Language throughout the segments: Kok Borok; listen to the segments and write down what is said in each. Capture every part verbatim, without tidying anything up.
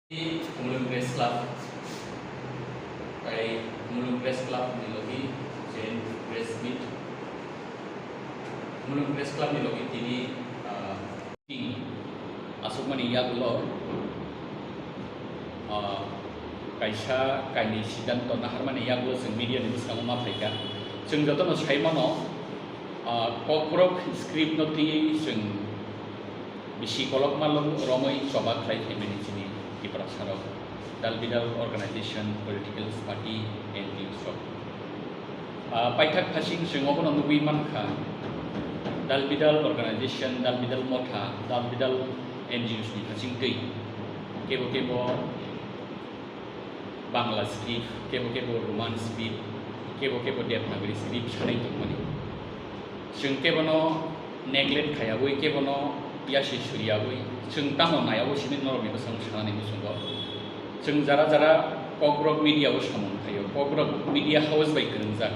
Khumulwng Press Club, tai Khumulwng Press Club ni logi joint press meet, Khumulwng Press Club ni logi tini, ah, meeting aswkmani yagulo, ah, kaisa kainwi siddhanto naharmani yagulo chwng media ni bwskango ma phaikha. Chwng jotono sai mano, ah, Kokborok script no twiwi chwng bisi kolokma lo-, romwi choba khlai phaimani chini Tiprasa rok, dal bidal organization, political party, N G Os rok. Ah, paithak phasing chwng obono nugwi mankha, dal bidal organization, dal bidal motha, dal bidal N G Os ni phasing twi kebo kebo Bangla script, kebo kebo Roman script, kebo kebo Devanagari script sanai tongmani. Chwng kebono neglect khaiyawi, kebono yasi suriyawi, chwng tamo naiyawi simi norokni bwskango sanani muchungo. Chwng jara jara Kokborok media o samung khaio, Kokborok media house bai kwrwngjak.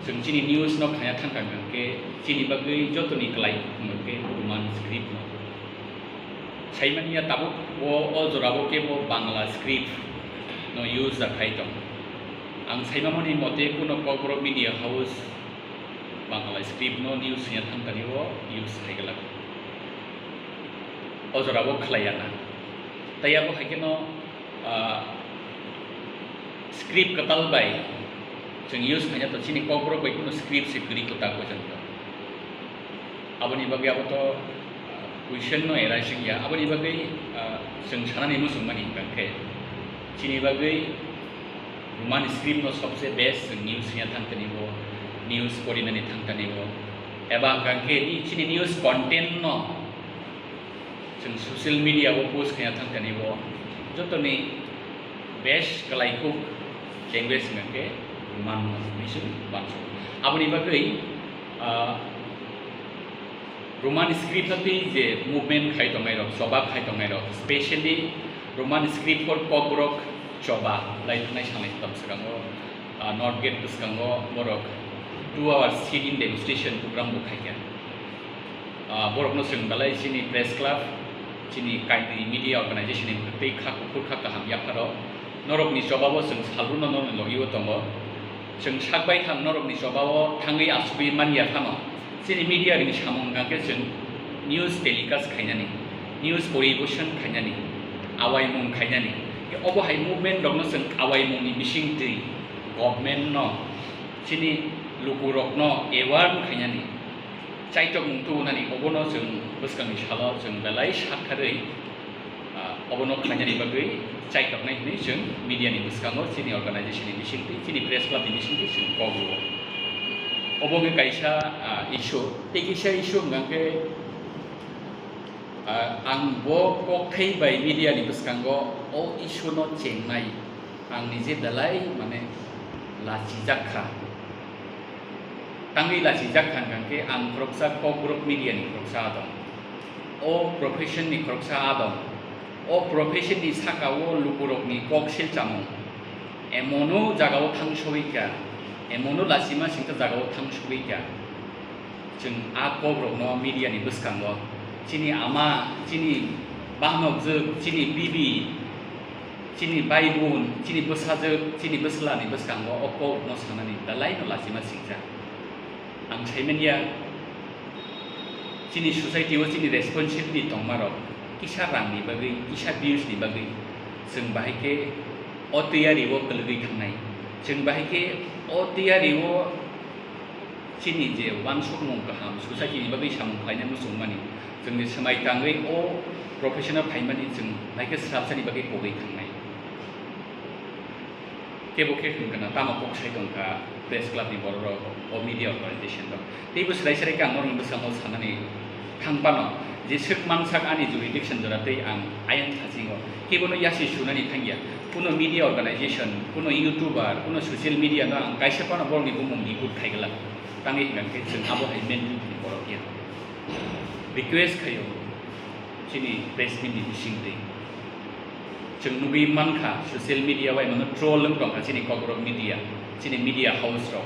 Chwng chini news no khaya thangkha hwnkhe chini bagwi jotoni kwlai hwnkhe Roman script no. Saimanya tabuk o, o jorao kebo Bangla script no use da khai tong. Ang saimamani mote kuno Kokborok media house Bangla script no news swiya thangtani o use khai glak. O jorao khlaiya na. Tai abo hai kheno, ah, script kwtal bai chwng use khaina to chini Kokborok bai kuno script se kwrwi kwtal pojang to. Aboni bagwi abo to, ah, question no arising ya. Aboni bagwi, ah, chwng sanani muchungmani hwnkha khe chini bagwi Roman script no sobse best chwng news swiya thangtani bo, news porinani thangtani bo. Eba hwnkha khe ni chini news content no chwng social media o post khaina thangkani bo jotoni best kwlai kuk language hwnkha khe Roman no hinwi chwng uansukha. Aboni bagwi, ah, Roman script no twi je movement khai tongnai rok, choba khai tongnai rok, specially Roman script for Kokborok choba lai thangnai sanai tam swkango, ah, North Gate bwskango borok two hours sit-in demonstration program bo khaikha. Ah, borokno chwng belai chini press club, chini kainwi media organization ni tei kha kuphur kha kaham yapharo norokni chobao chwng salrwno norokni logio tongo. Chwng sakbai thang norokni chobao thangwi achugwi manya phano chini media ni samung hwnkha khe chwng news telecast khainani, news poribeson khainani, awaimung khainani. Obo hai movement rokno chwng awaimungni bisingtwi government no chini lukurokno aware khainani, chaitok mung tubunani, obono chwng bwskangni salo chwng belai sakharwi, ah, obono khlainani bagwi chaitoknai hinwi chwng media ni bwskango chini organization ni bisingtwi, chini press club ni bisingtwi chwng kok rwo. Obo wngkha kaisa, ah, issue, tei kisa issue hwnkha khe, ah, ang bo kokthai bai media ni bwskango o issue no chengnai. Ang nije belai, mane, lachijak kha. Tangwi lachijak kha hwnkha khe ang khoroksa Kokborok media ni khoroksa adong. O profession ni khoroksa adong. O profession ni saka o lukurok ni kok silchamung. Emono jaga o thang sogwi kha. Emono lachima singsa jaga o thang sogwi kha. Chwng a kok rokno media ni bwskango chini ama, chini bahnokjwk, chini bibi, chini bai bun, chini bwsajwk, chini bwsla ni bwskango o kok no sanani belai no lachima singsa. Ang saimanya chini society o chini responsibility tongma rok kisa rang ni bagwi, kisa views ni bagwi chwng bahai khe o tiyari o kwlwgwi thangnai. Chwng bahai khe o tiyari o chini je uansukmung kaham, society ni bagwi samung khlaina muchungmani, chwngni swmai tangwi o profession o phaimani chwng bahai khe swrapsani bagwi pogwi thangnai. Kebo khe hwn gana tamo kok sai tongkha press club ni borok rok, o media organization rok. Teibo swrai swrai khe ang norokni bwskango sanani thang phano je swk mansak ani jurisdiction jora tei ang ayang thasingo kebono yasi sunani thangya. Kuno media organization, kuno YouTuber, kuno social media no ang kaisa phano borokni bumung ni good khai glak. Tangwi hwnkha khe chwng abo hai mentality ni borok ya. Request khaio chini press meet ni bisingtwi. Chwng nugwi mankha social media bai mano troll wng tongkha chini Kokborok media, chini media house rok.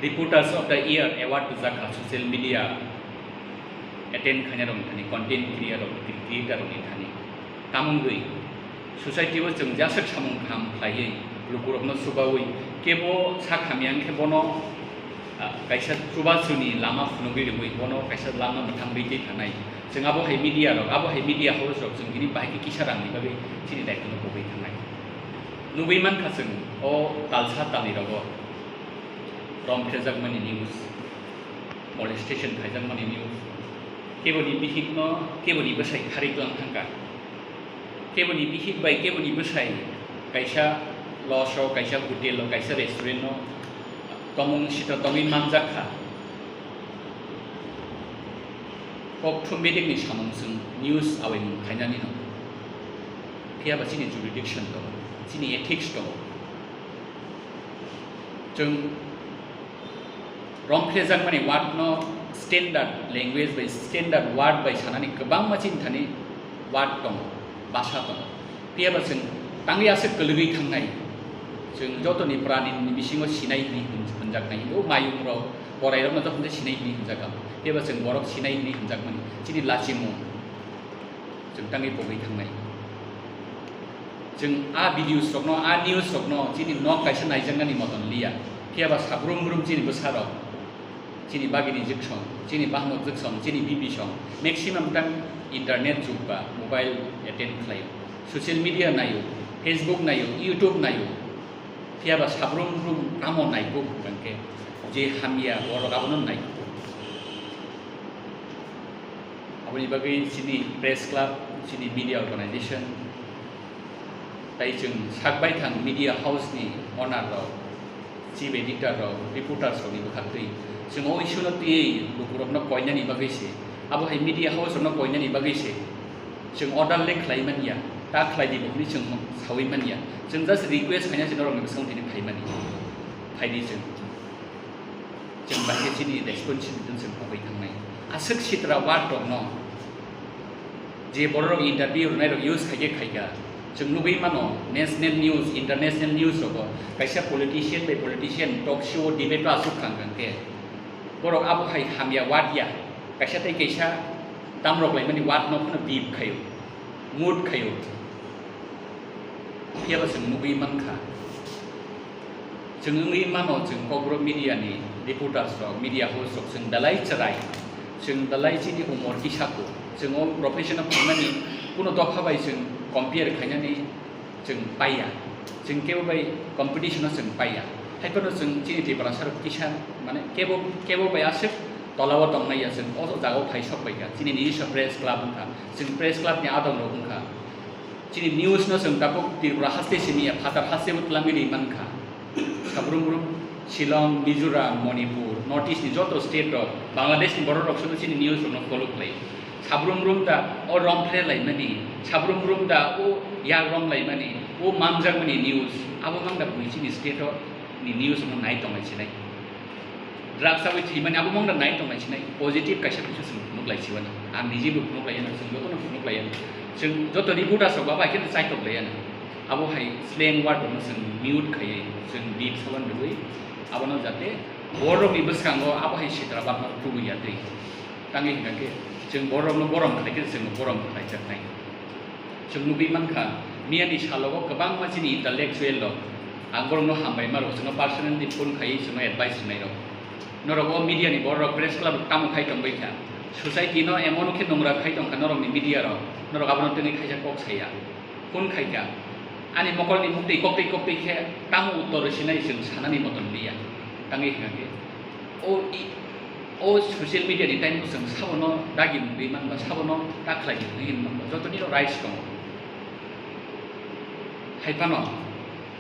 Reporters of the Year award tujakha social media attend khainai rokni thani, content creator rok, creator rokni thani. Tamungwi society o chwng jaswk samung kaham khlaiwi, lukurokno chubawi, kebo sak hamya wngkhe bono, ah, kaisa chubachuni lama phunugwi rwui, bono kaisa lama mwthangwi twi thanai. Chwng abo hai media rok, abo hai media house rok chwng bini bahai khe kisa rangni bagwi chini daitwno pogwi thangnai. Nugwi mankha chwng o talsa talni rogo rom phejakmani news, molestation khaijakmani news, keboni bihikno keboni bwsai kharwi tlang thangkha, keboni bihik bai keboni bwsai kaisa lodge o, kaisa hotel o, kaisa restaurant o tongmung sitra tongwi manjak kha. Kok thum bedekni samung chwng news awaimung khainani no. Phiya ba chini jurisdiction tongo, chini ethics tongo. Chwng rom phejakmani word no standard language bai, standard word bai sanani kwbangma chini thani word tongo, basa tongo. Phiya ba chwng tangwi aswk kwlwgwi thangnai, chwng jotoni pranini bisingo sinai hwnwi hwn-, hwnjaknai. O mayung rok, borai rokno jokhon tei sinai hwnwi hwnjak ang. Phiya ba chwng borok sinai hwnwi hwnjakmani chini lachimung. Chwng tangwi pogwi thangnai. Chwng a videos rokno, a news rokno chini nok kaisa naijaknani moton liya. Phiya ba sabrum brum chini bwsa rok, chini bagini jwksong, chini bahno jwksong, chini bibi song, maximum time internet jug ba mobile attend khlaio, social media naio, Facebook naio, YouTube naio. Phiya ba sabrum brum tamo naikuk hwnkhe je hamya borok abono naikuk. Aboni bagwi chini press club, chini media organization, tai chwng sak baithang media house ni owner rok, chief editor rok, reporters rok ni bwkhaktwi chwng o issue no twiwi lukurok no koinani bagwi se, abo hai media house rok no koinani bagwi se chwng order le khlai manya, ta khlai di bo hwnwi chwng sawi manya. Chwng just request khaina se norok ni bwskango tini phai mani, phai di chwng. Chwng bai khe chini responsibility chwng pogwi thangnai. Aswk sitra word rokno je bororok interview rwnairok use khaikhe khaikha, chwng nugwi mano national news, international news rogo kaisa politician bai politician talk show, debate o aswk thang thang khe borok abo hai hamya word ya, kaisa tei kaisa tamrok laimani word no phano bip khaio, mut khaio. Phiya ba chwng nugwi mankha. Chwng wngwi mano, chwng Kokborok media ni reporters rok, media house rok, chwng belai chwrai, chwng belai chini umor kisa kuk, chwng o profession o phaimani kuno dopha bai chwng compare khainani chwng paiya, chwng kebo bai competition o chwng paiya. Hai phano chwng chini Tiprasa rok kisa, mane kebo, kebo bai aswk tola o tongnai ya, chwng o jaga o phai sok bai kha. Chini nijiswa press club wngkha, chwng press club ni adong rok wngkha. Chini news no chwng tabuk Tripura haste simi ya, phatar haste bo twlangwi ri mankha. Sabrum brum Shillong, Mizoram, Manipur, North East ni joto state rok, Bangladesh ni borok rok sono chini news rok no follow khlai. Sabrum brum da o rom phle laimani, sabrum brum da o yak rom laimani, o manjakmani news, abo mang da bui chini state o ni news rok no nai tonglai sinai. Drugs awi thwimani abo mangda nai tongnai sinai, positive kaisa kisa chwng phunuk lai siwani. Ang niji bo phunuk lai ano, chwng jotono phunuk lai ano. Chwng joto reporters rok bai khe chaitok lai ano. Abo hai slang word rokno chwng mute khaiwi chwng beep saban rwui abono jate borokni bwskango abo hai sitra bakno kubui ya twi. Tangwi hwnkha khe chwng borokno borom khlai khe chwng borom khlaijaknai. Chwng nugwi mankha, miyani salogo kwbangma chini intellectual rok, ang borokno hambai ma rok, chwngno personally phone khaiwi chwngno advice rwnai rok. Norok o media ni borok rok press club rok tamo khai tongbai kha? Society no emon khe nongra khai tongkha norokni media rok, norok abono tongwi khaisa kok saya. Phone khaikha, ani mokolni muktwi koktwi koktwi khe tamo uttor rwsinai chwng sanani motom liya. Tangwi hwnkha khe, o i-, o social media ni time o chwng sabono dagi mungwi manba, sabono ta khlai mungwi manba, jotoni o rights tongo. Hai phano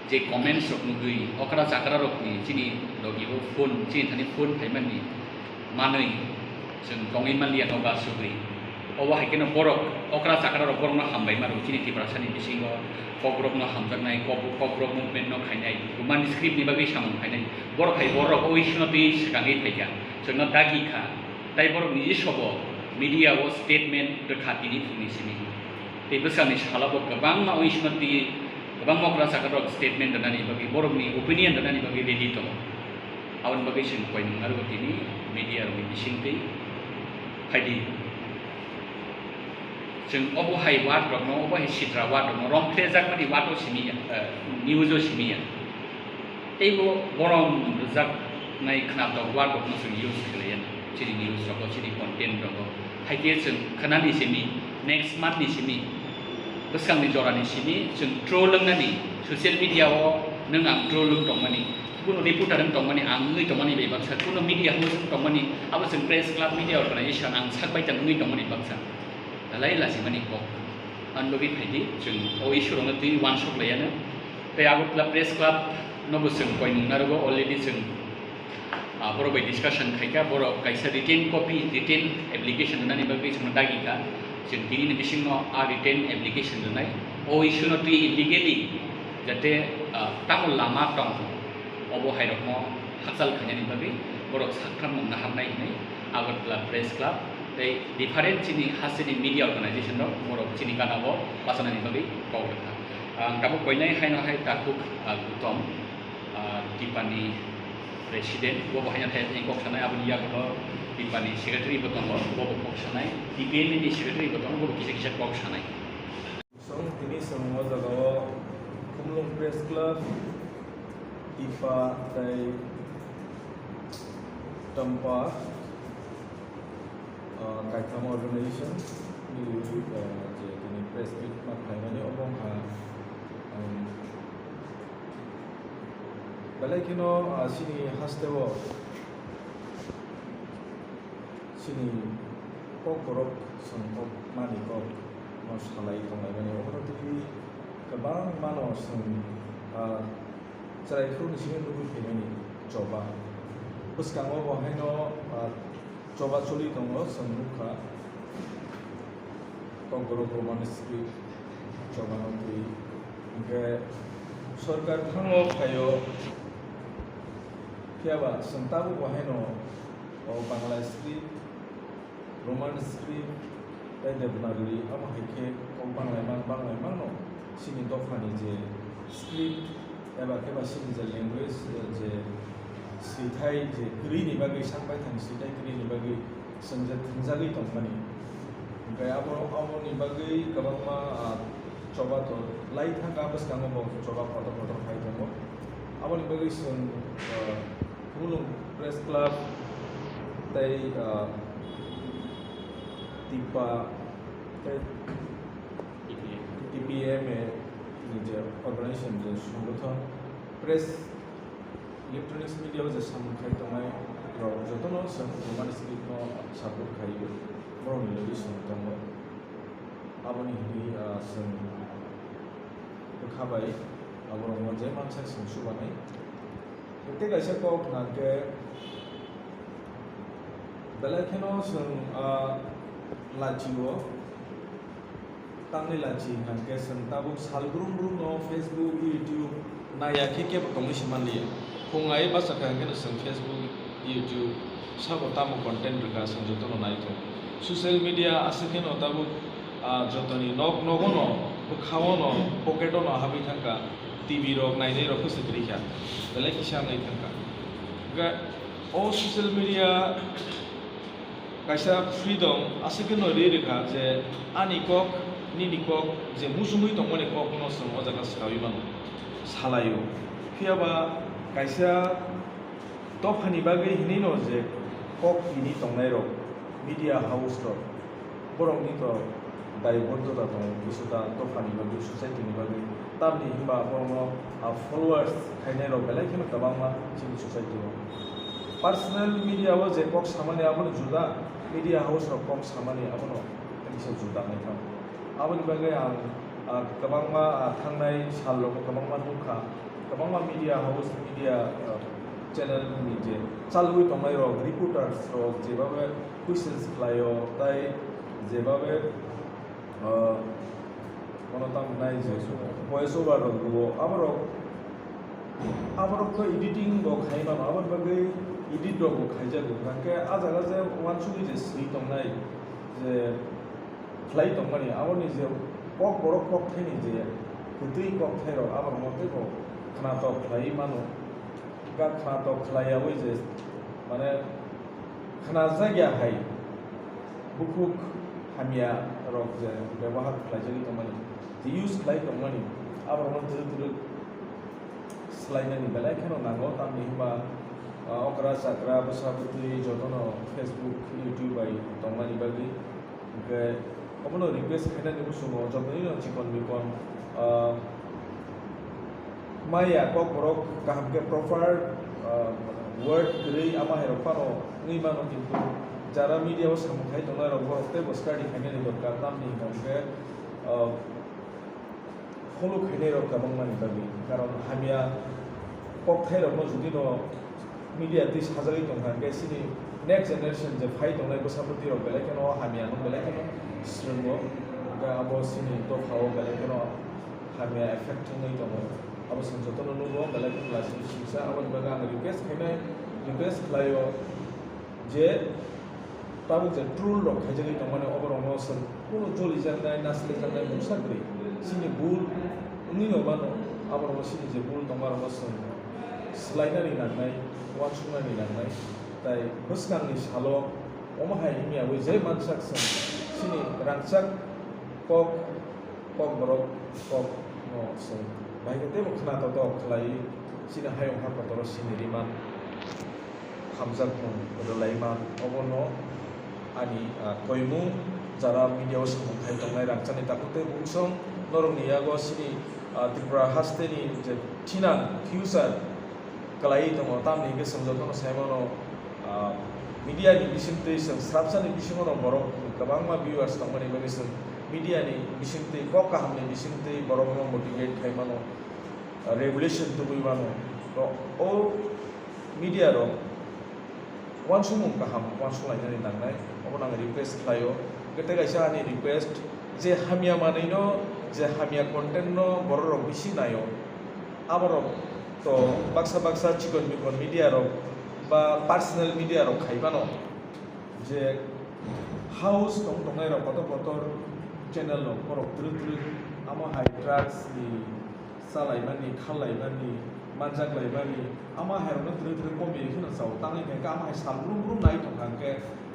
je comments rok nugwi okra chakra rokni chini logi o phone, chini thani phone phaimani manwi chwng tongwi manliya nogo asugwi. Obo hai kheno borok okra chakra rok borokno hambai mano chini Tiprasani bisingo, Kokborokno hamjaknai, Kok-, Kokborok movement no khainai, Roman script ni bagwi samung khainai. Borok hai borok o issue no twi swkangwi phaikha, chwngno dagi kha. Tai borok niji sobo media o statement rwkha tini phungni simi. Tei bwskangni salo bo kwbangma o issue no twi, kwbangma okra chakra rok statement rwnani bagwi, borokni opinion rwnani bagwi ready tongo. Aboni bagwi chwng koimung arw tini media rokni bisingtwi phaidi. Chwng obo hai word rokno, obo hai sitra word rokno romphrejakmani word o simi ya, eh, news o simi ya. Teibo borom rwjaknai khwnatok word rokno chwng use khlaiya chini news rogo, chini content rogo. Haikhe chwng khwnani simi, next month ni simi, bwskangni jorani simi chwng troll wngnani, social media o nwng ang troll wng tongmani, kuno reporter wng tongmani, ang wngwi tongmani bai baksa, kuno media house wng tongmani, abo chwng press club, media organization ang sak baithang wngwi tongmani baksa. Dalai lachimani kok. Ang bagwi phaidi, chwng o issue rokno twi uansuk laiya no. Tei Agartala Press Club no bo chwng koimung narwgo, already chwng, ah, borok bai discussion khaikha, borok kaisa written copy, written application rwnani bagwi chwngno dagi kha. Chwng tini ni bisingo a written application rwnai. O issue no twi illegally jate, ah, tamo lama tong, obo hai rokno hakchal khainani bagwi borok saktham mung naharnai hinwi Agartala Press Club tei different chini hasteni media organization rok borok chini gana o bachanani bagwi kok rwkha. Ang tabuk koinai haino hai takhuk, ah, Gutom, ah, Tipani president, bo bo haino thai kok sanai, aboni yagulo Tipani secretary bo tongo, bo bo kok sanai, T P M ni secretary bo tongo, bo bo kisa kisa kok sanai. Chwng tini chwng o jaga o Khumlwng Press Club, Tipa tei Tampa, ah, kaitham organization ni, ah, je tini press meet ma khlaimani obo wngkha, um, belai kheno, ah, chini haste o chini kok borok chwng kok mani kok no salai tonglaimani, obono twi kwbangma no chwng, ah, chwrai phuru ni simi nugwi phaimani choba. Bwskango bo haino, ah, choba choli tongo, chwng nukha. Kokborok Roman script chobano twi. Hwnkhe sorkar thango phaio, phiyaba chwng tabuk bo haino o Bangla script, Roman script tei Devanagari, amo hai khe kok banglaimang banglaimangno chini dophani je script eba khe ba chini je language, je swithai je kwrwini bagwi, sak baithang swithai kwrwini bagwi chwng je thwngjagwi tongmani. Hwnkhe abo, aboni bagwi kwbangma, ah, choba to lai thangkha, bwskango bo choba kotor kotor khai tongo. Aboni bagwi chwng, ah, Khumlwng Press Club tei, ah, Tipa tei T P M A ni je organization, je songothon, press, electronics media o je samung khai tongnai rok jotono chwng Roman script no support khai, borokni logi chwng tongo. Aboni hwnwi, ah, chwng bwkha bai aborokno je mansa chwng chubanai. Tei kaisa kok hwnkhe belai kheno chwng, ah, lachio. Tamni lachi hwnkhe chwng tabuk sal brum brum no Facebook, YouTube naiya khe kebo tongwi se manliya. Phung ai bachakha hwnkhe no chwng Facebook, YouTube sabo tamo content rwkha chwng jotono naithok. Social media aswk kheno tabuk, ah, jotoni nok nogo no, bwkhao no, pocket o no habwi thangkha, T V rok nainai rok khe se kwrwi kha, belai kisa wngwi thangkha. Hwnkhe o social media kaisa freedom aswk kheno ri rwkha je ani kok, nini kok, je muchungwi tongmani kok no chwng o jaga swkawi mano, salaio. Phiyaba kaisa dophani bagwi hinwi no je kok tini tongnai rok, media house rok, borokni to daibodota tongo, kisuta dophani bagwi, society ni bagwi. Tamni hinba borokno, ah, followers khainai rok belai kheno kwbangma chini society o. Personal media o je kok samani abono juda, media house rok kok samani abono kisa juda naithok. Aboni bagwi ang, ah, kwbangma, ah, thangnai sal rogo kwbangma nukha, kwbangma media house, media, ah, channel ni je chalwi tongnai rok, reporters rok jebabe questions khlaio, tai jebabe, ah, bono tamo nai je voice over rok rwo, aborok, aborok to editing bo khai mano, aboni bagwi edit rok bo khaijago. Hwnkhe ah jaga je uansugwi je swi tongnai je khlai tongmani, aboni je kok borok kokthaini je kwtwi kokthairok, aborokno teibo khnatok khlaiwi mano. Ga khnatok khlaiyaui je, mane, khnajak ya hai bukhuk hamya rok je bebohar khlaijagwi tongmani, je use khlai tongmani, aborokno twrwk twrwk swlainani belai kheno nango, tamni hwnba, ah, okra chakra bwsa bwtwi jotono Facebook, YouTube bai tongmani bagwi. Hwnkhe obono request khainani muchungo jotoino chikon mikon, ah, maya kokborok kaham khe proper, ah, word kwrwi ama hairok phano wngwi mano, kintu jara media o samung khai tongnai rok borok teibo study khainani dorkar, tamni hwnkhe, ah, follow khainai rok kwbangmani bagwi, karon hamya kokthai rokno jodi no media twi sajagwi tongkha, hwnkhe chini next generation je phai tongnai bwsa bwtwi rok belai kheno hamya no belai kheno swrwngo, hwnkhe abo chini dopha o belai kheno hamya effect wngwi tongo. Abo chwng jotono nugo, belai kheno laisini singsa. Aboni bagwi ang request khainai, request khlaio je tabuk je troll rok khaijagwi tongmani, oborokno chwng kunu cholijaknai, naslijaknai mungsa kwrwi. Chini bul wngwi no mano, aborokno chini je bul tongmarokno chwng swlainani nangnai, uansuknani nangnai. Tai bwskangni salo omo hai wngya wi je mansak chwng chini rangchak kok, kokborok kokno chwng bai khe teibo khna totok khlaiwi chini hayung ha kotoro sini riman hamjakmung rwlaiman. Obono ani, ah, koimung jara media o samung khai tongnai rangchakni takhuk tei bukhuk song norokni yago chini, ah, Tripura hasteni je thinang future kwlaiwi tongo, tamni hwnkhe chwng jotono sai mano, ah, media ni bisingtwi chwng srapsani bisingo no borok kwbangma viewers tongmani bagwi chwng media ni bisingtwi kok kahamni bisingtwi borokno motivate khai mano, ah, revelation tubui mano. To o media rok uansukmung kaham uansuk lainani nangnai, obono ang request khlaio. Hwnkhe tei kaisa ani request, je hamya manwino, je hamya content no borok rok bisi naio, aborok to baksa baksa chikon mikon media rok ba personal media rok khai mano, je house tong tongnai rok kotor kotor channel rok borok twrwk twrwk amo hai drugs ni chalaimani, khallaimani, manjaklaimani, ama hairokno twrwk twrwk comedy kheno chao. Tangwi hwnkhe ama hai sal brum brum nai tongkha hwnkhe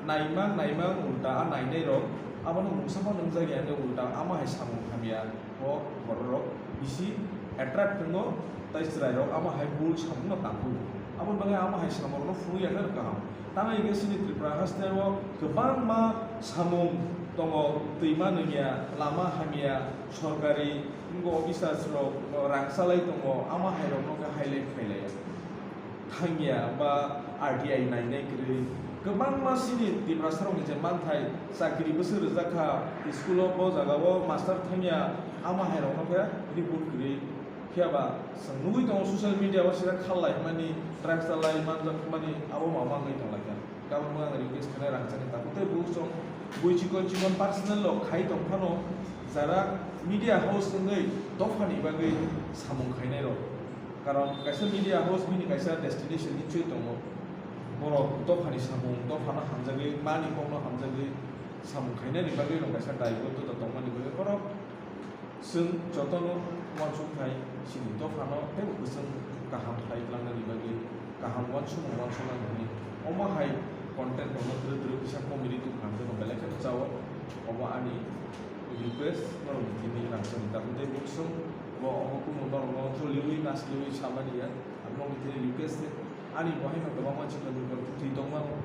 naimang naimang ulta a nainairok abono mungsa phano nwngjak ya hwnkhe ulta ama hai samung hamya o bororok bisi attract wngo, tai chwrairok ama hai bul samungno tangkhu. Aboni bagwi ama hai samungrokno phunukya khe kaham. Tangwi hwnkhe chini Tripura hasteo kwbangma samung tongo, twima nungya, lama hamya, sorkari wngkha officers rok rang chalai tongo, ama hai rok no khe highlight khailaiya. Thangya ba R T I nainai kwrwi. Kwbangma chini Tiprasa rok ni je manthai chakri bwswk rwjak kha, school o bo jaga o master thangya, ama hai rok no khe report kwrwi. Phiya ba chwng nugwi tongo social media o sida khallai mani, drugs chalai manjak mani, abo ma mangwi tong lai kha. Kabangma ang request khainai rangchakni takhuk tei bukhuk song bui chikon chikon personal rok khai tong phano jara media house wngwi dophani bagwi samung khainai rok. Karon kaisa media house bini kaisa destination hinwi tongo. Borok dophani samung, dophano hamjagwi, mani kokno hamjagwi samung khainani bagwi rok kaisa daigotto tongmani bagwi borok Chwng jotono uansuk khai chini dophano teibo kwchwng kaham khlai tlangnani bagwi kaham uansukmung uansuknani hwnwi omo hai content rokno twrwk twrwk kisa comedy tubukha hwnkheno belai kheno chao. Omo ani request norokni thani rangchakni takhuk tei bukhuk song bo omo kunu norokno choliwi nasliwi samani ya, ang nokni thani request se. Ani bo haino kwbangma chikon chikon kwtwi tongmano.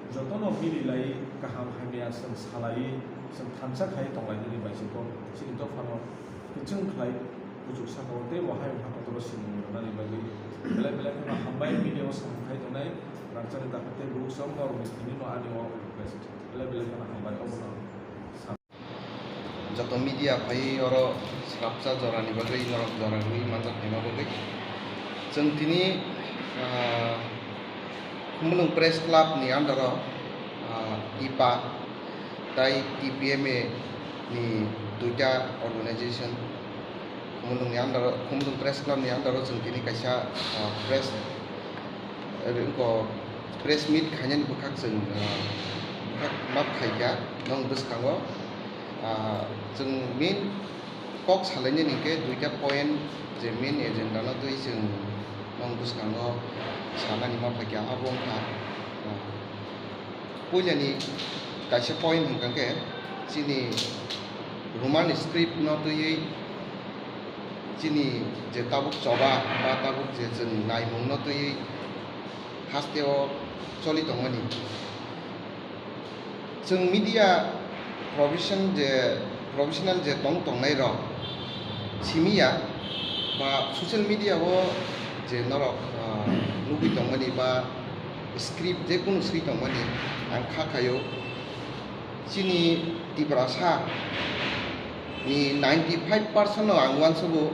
Jotono mili lai kaham hamya chwng salai, chwng thansa khai tonglainani bai se kok chini dophano kwchwng khlai kuchuk saka o tei bo hayung ha kotoro simung rwnani bagwi belai belai kheno hambai media o samung khai tongnai rangchakni takhuk tei bukhuk song norokni thani no ani o request belai belai kheno hambai obono. Joto media phai oro swrapsa jorani bagwi norok jora rwui manjak phaima bagwi. Chwng tini, ah, Khumulwng Press Club ni under o, ah, ipa tai T P M A ni duita organization Khumulwng ni under o, Khumulwng Press Club ni under o chwng tini kaisa, ah, press, eh, wngkha press meet khainani bwkhak chwng, ah, bwkhak map khaikha nokni bwskango. Ah, chwng main kok salainani hwnkhe duita point, je main agenda no twi chwng nokni bwskango sanani ma phaikha, abo wngkha, ah, puilani kaisa point hwnkha khe, Chini Roman script no twiwi chini je tabuk choba ba tabuk je chwng naimung no twiwi hasteo choli tongmani. Chwng media profession je, professional je tong tongnai rok simi ya ba social media o je norok, ah, nugwi tongmani ba script je kunu swi tongmani ang kha khaio. Chini Tiprasa ni ninety five percent no ang uansugo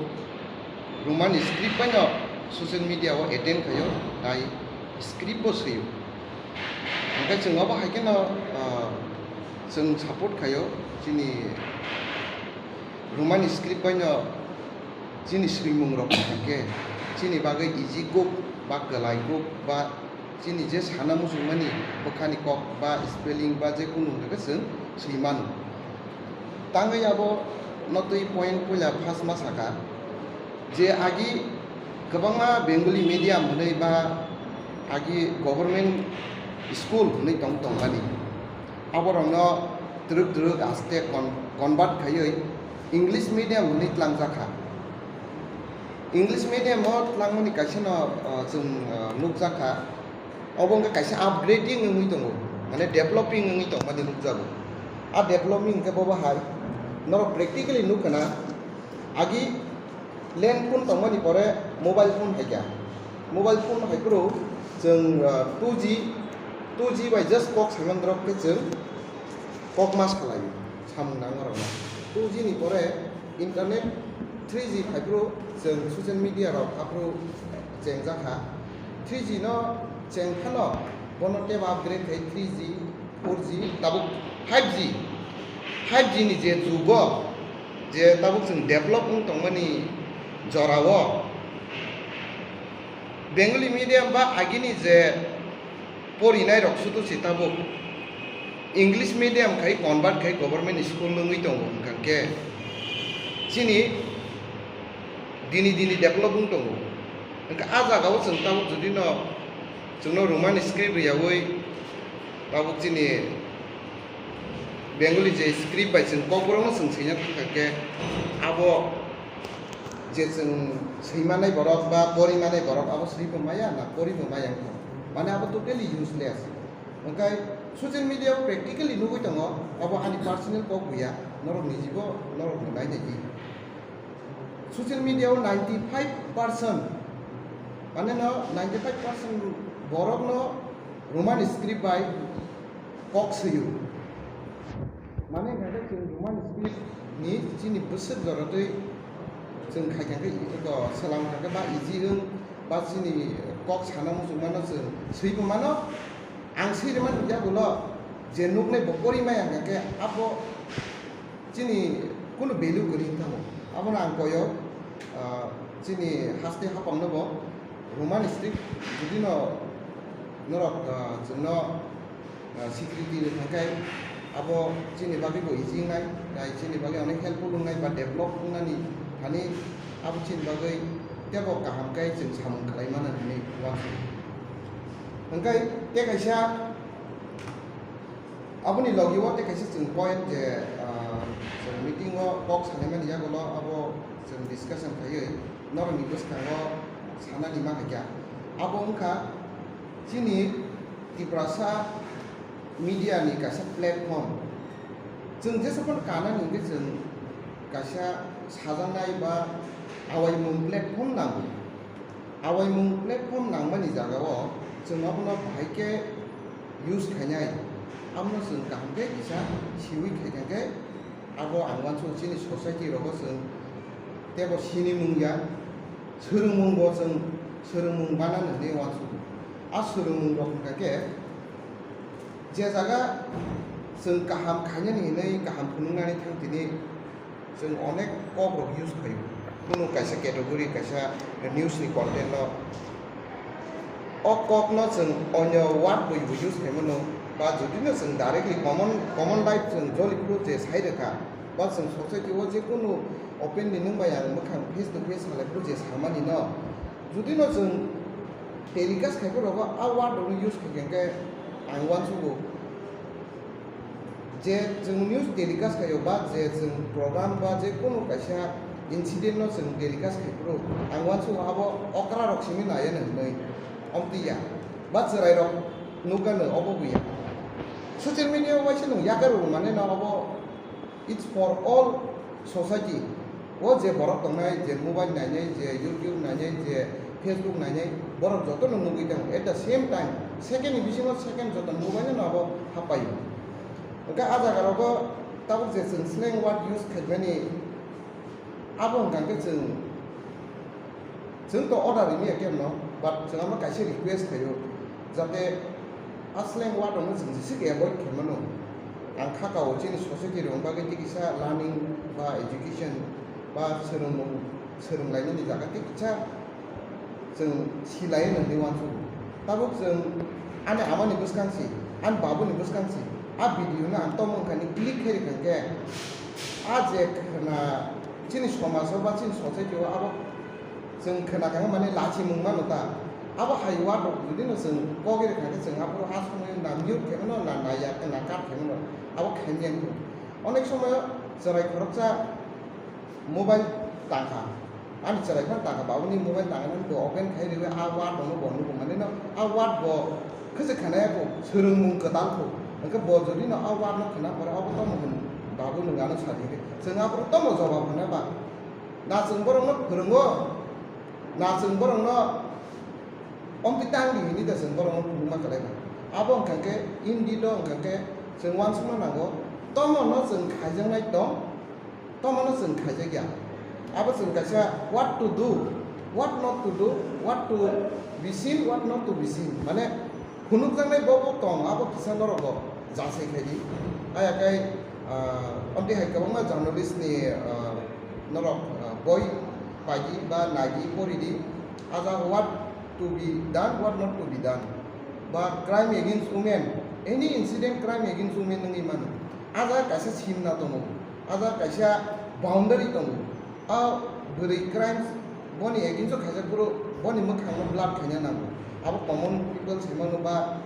Roman script bai no social media o attend khaio, tai script bo swio. Hingke chwng obo hai kheno, ah, chwng support khaio chini Roman script bai no chini swimung rok hingke chini bagwi easy kuk ba kwlai kuk ba chini je sana muchungmani bwkhani kok ba spelling ba je kunu hwnka khe chwng swi mano. Tangwi abo no twi point puila first ma saka je agi kwbangma Bengali medium hwnwi ba agi government school hwnwi tong tongmani. Aborokno twrwk twrwk aste con-, convert khaiwi English medium hwnwi tlangjak kha. English medium o tlangmani kaisa no, ah, chwng, ah, nukjak kha. Obo wngkha kaisa upgrading wngwi tongo, mane developing wngwi tongmani nukjago. A developing hwnkhe bobo hai, norok practically nukha na, agi land phone tongmani pore mobile phone hai kha. Mobile phone hai phuru chwng, ah, two G, two G bai just kok saimanrok khe chwng kok mas khalai samung nang norokno. Two G ni pore internet three G phai phuru chwng social media rok aphuru chengjak kha. Three G no cheng phano bono tebo upgrade khai three G, four G, tabuk five G. Five G ni je jugo je tabuk chwng develop wng tongmani jorao Bengali medium ba agini je porinai rok sudu si tabuk English medium khai convert khai government school nungwi tongo hwnkha khe chini dini dini develop wng tongo. Hwnkha a jagao chwng tabuk jodi no chwngno Roman script riyaui tabuk chini Bengali je script bai chwng kokborokno chwng swina thangkha khe abo je chwng swimanai borok ba porimanai borok abo swibo maya na poribo maya wngkha. Mane abo totally useless. Hwnkhe social media o practically nugwi tongo, abo ani personal kok buya, norok nijibo norokno nainai di. Social media o ninety five percent, mane no ninety five percent borokno Roman script bai kok swio. Mane hwnkhe chwng Roman script ni chini bwswk joratwi chwng khai kha khe eko swlang kha khe ba easy wng ba chini kok sana muchungmano chwng swibo mano. Ang swi rwmani yagulo je nuknai bo pori maya hwnkhe abo chini kunu value kwrwi wngkha bo. Abono ang koyo, ah, chini haste hapangno bo Roman script jodi no norok, ah, chwngno, ah, security rwkha khe abo chini bagwi bo easy wngnai, tai chini bagwi onek helpful wngnai ba develop wngnani thani abo chini bagwi teibo kaham khe chwng samung khlai mano hinwi uansukha. Hwnkhe tei kaisa Aboni logi o tei kaisa chwng point je, ah, chwng meeting o kok sanaimani yagulo abo chwng discussion khaiwi norokni bwskango sanani ma hai kha. Abo wngkha chini Tiprasa media ni kaisa platform. Chwng jesa phano kanani hwnkhe chwng kaisa sajaknai ba awaimung platform nango. Awaimung platform nangmani jagao chwng abono bahai khe use khainai, abono chwng kaham khe kisa siwi khaikha khe abo ang uansukha chini society rogo chwng teibo sinimung ya, swrwngmung bo chwng swrwngmung banani hinwi uansukha. A swrwngmung rok wngkha khe je jaga chwng kaham khainani hinwi kaham phunuknani thang tini Chwng onek kok rok use khaio. Kunu kaisa category, kaisa news ni content no, o kok no chwng onyo word bai bo use khaimano, ba jodi no chwng directly common, common life chwng joli phuru je sai rwkha, ba chwng society o je kunu openly nwng bai ang mwkhang face to face salai phuru je samani no, jodi no chwng telecast khai phuru rogo a word rok no use khai khe ang uansugo. Je chwng news telecast khaio ba je chwng program ba je kunu kaisa incident no chwng telecast khai phuru, ang uansukha abo okra rok simi naiya hinwi, omtwi ya, ba chwrai rok nukgano obo bo ya. Social media o waisa nwng yakar rw mane no obo, it's for all society. O je borok tongnai, je mobile nainai, je YouTube nainai, je Facebook nainai, borok jotono nugwi tongo. At the same time, second ni bisingo second joto mobile no abo hapai. Hwnkhe a jaga rogo tabuk je chwng slang word use khaimani, abo hwnkha khe chwng, chwng to order rimiya kemno, but chwng amo kaisa request khaio, jate a slang word rokno chwng jesa khe avoid khaimano. Ang kha kao chini society rok bagwi tei kisa learning ba education ba swrwngmung swrwnglainani jaga tei kisa chwng silai hwnwi uansukgo. Tabuk chwng ani amani bwskang si, ani babuni bwskang si, a video no ang tongmung kani click khe rikha khe, a je khna chini somaj o ba chini society o abo chwng khna kha mane lachimung mano ta. Abo hai word rok jodi no chwng kok rikha khe chwng aphuru a somoi na mute khe mano na naiya khe na cut khe mano, abo khaimya kho. Onek somoyo chwrai khoroksa mobile tangkha, ani chwrai phano tangkha, babuni mobile tangkha, bo open khai riwi a word rokno bo nugo, mane no a word bo khwchwk khanaya kho, swrwngmung kwtal kho, hwnkhe bo jodi no a word no khna pore abo tamo hwn, babu nwng ano sadi hwnkhe chwng aphuru tamo jobab hwnna ba, na chwng borokno phwrwngo, na chwng borokno omtwi tang di hwnwi da chwng borokno phunukma kwlaima. Abo hwnkha khe indeed o hwnkha khe chwng uansukna nango, tomono chwng khaijaknai tong, tomono chwng khaijakya. Abo chwng kaisa what to do, what not to do, what to be seen, what not to be seen. Mane phunukjaknai bo bo tong, abo kisa norok bo jasai khai di. Aya kai, ah, amtwi hai kwbangma journalist ni, ah, norok, ah, boi pai di ba nai di, pori di. Aja what to be done, what not to be done. Ba crime against women, any incident crime against women wngwi mano. Aja kaisa simna tongo, aja kaisa boundary tongo. A bwrwi crime boni against o khaijak phuru boni mwkhangno blur khaina nango. Abo common people sai mano ba,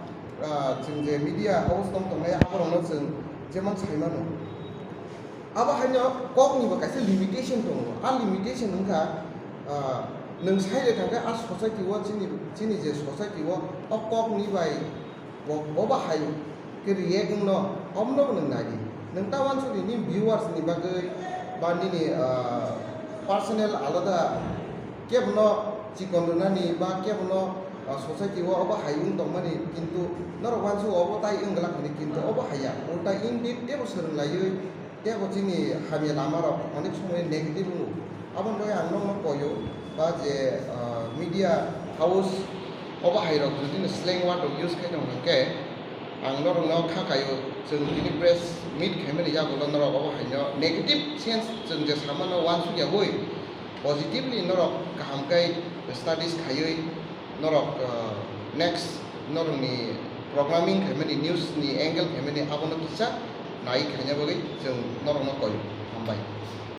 ah, chwng je media house tong tongnai aborokno chwng jemon sai mano. Abo haino kokni bo kaisa limitation tongo. A limitation wngkha, ah, nwng sai rwkha khe a society o chini, chini je society o o kokni bai bo, bo bahai khe react wngno, omono bo nwng nai di. Nwng ta uansukdi nini viewers ni bagwi ba nini, ah, personal alada kebono chikon rwnani ba kebono, ah, society o obo hai wng tongmani, kintu norok uansuk obo tai wng glak hwnwi, kintu obo haiya, ulta indeed teibo swrwng laiwi teibo chini hamya lama rok onek somoi negative wngo. Aboni bagwi ang nokno koio ba je, ah, media house obo hai rok jodi no slang word rok use khai tong hwnkhe, ang norokno kha kaio, chwng tini press meet khaimani yagulo norok obo haino negative sense chwng je samano uansuk yagwi, positively norok kaham khe studies khaiwi norok, ah, next norokni programming khaimani, news ni angle khaimani abono kisa nai khaina bagwi chwng norokno koi. Hambai.